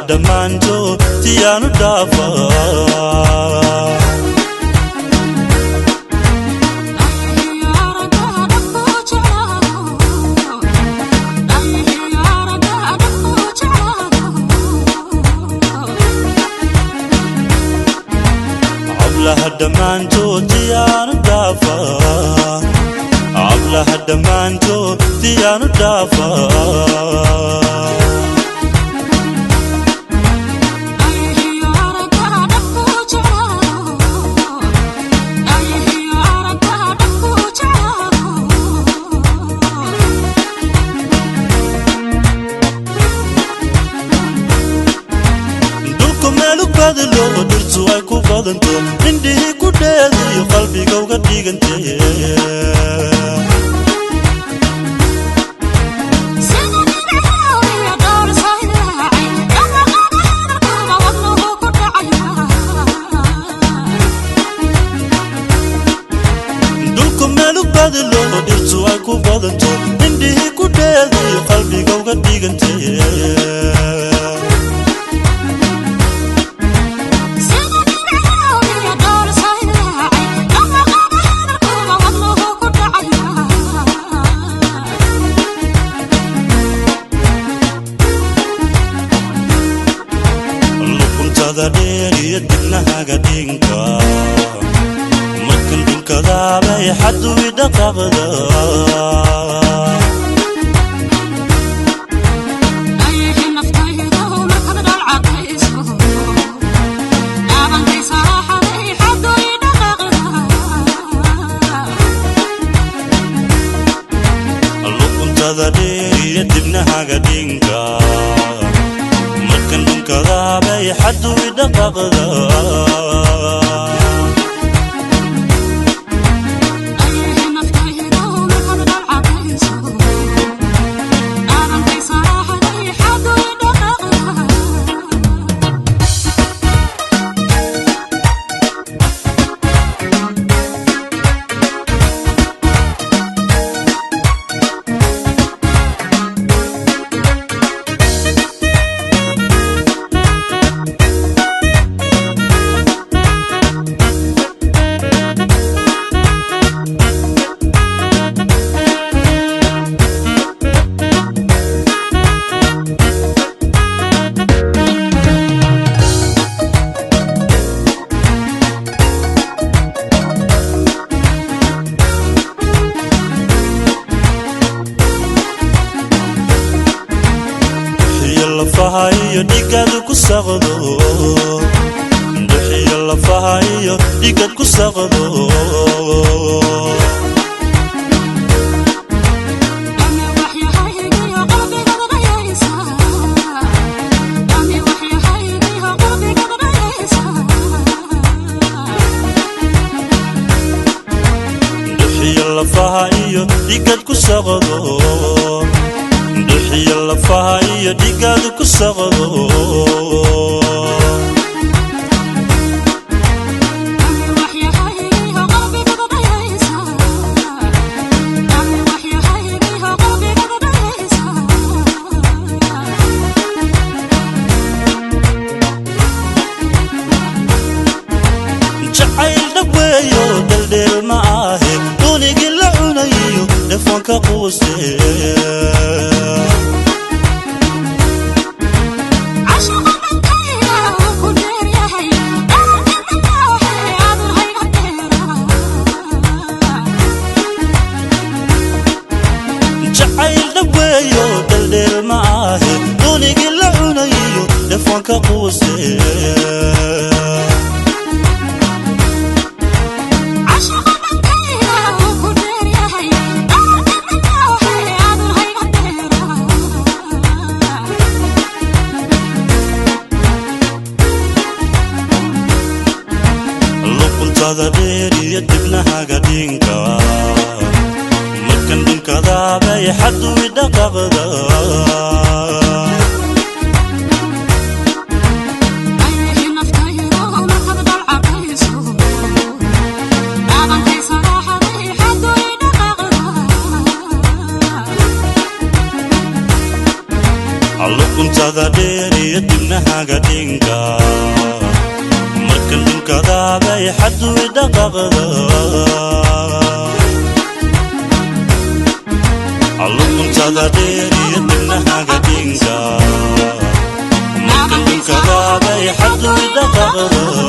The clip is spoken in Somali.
Dhammaantood tiyaanu dhaafaa. Hablaha dhammaantood tiyaanu dhaafaa. Hablaha dhammaantood tiyaanu dhaafaa. Dhulku meelu badilo, dhirtu ay ku badanto, indhihii ku dheedayo, qalbiga uga dhigantee. Dhulku meelu badilo, dhirtu ay ku badanto, indhihii ku dheedayo, qalbiga uga dhigantee. Luquntada dheer iyo dibnahaga dhinka, markan dhunkadaabay xaduwi dhaqaaqda. Luquntada dheer iyo dibnahaga dhinka, markan dhunkadaabay xaduwi dhaqaaqda. Dhuxiyo lafaha iyo dhigad ku saqdo, dhuxiyo lafaha iyo dhigad ku saqdo. Dhuxiyo lafaha iyo dhigad ku saqdo, dhuxiyo lafaha iyo dhigad ku saqdo. Jacayl dhaweeyo dheeldheel ma ahe, dunigii la cunayo dhefoonka quuse. Jacayl dhaweeyo dheeldheel ma ahe, dunigii la cunayo dhefoonka quuse. Luquntada dheer iyo dibnahaga dhinka, markan dhunkadaabay xaduwi dhaqaaqda. Luquntada dheer. Dheer iyo dibnahaga dhinka, markan dhunkadaabay xaddu idhaqaqda. Luquntada dheer iyo dibnahaga dhinka, markan dhunkadaabay xaddu idhaqaqda.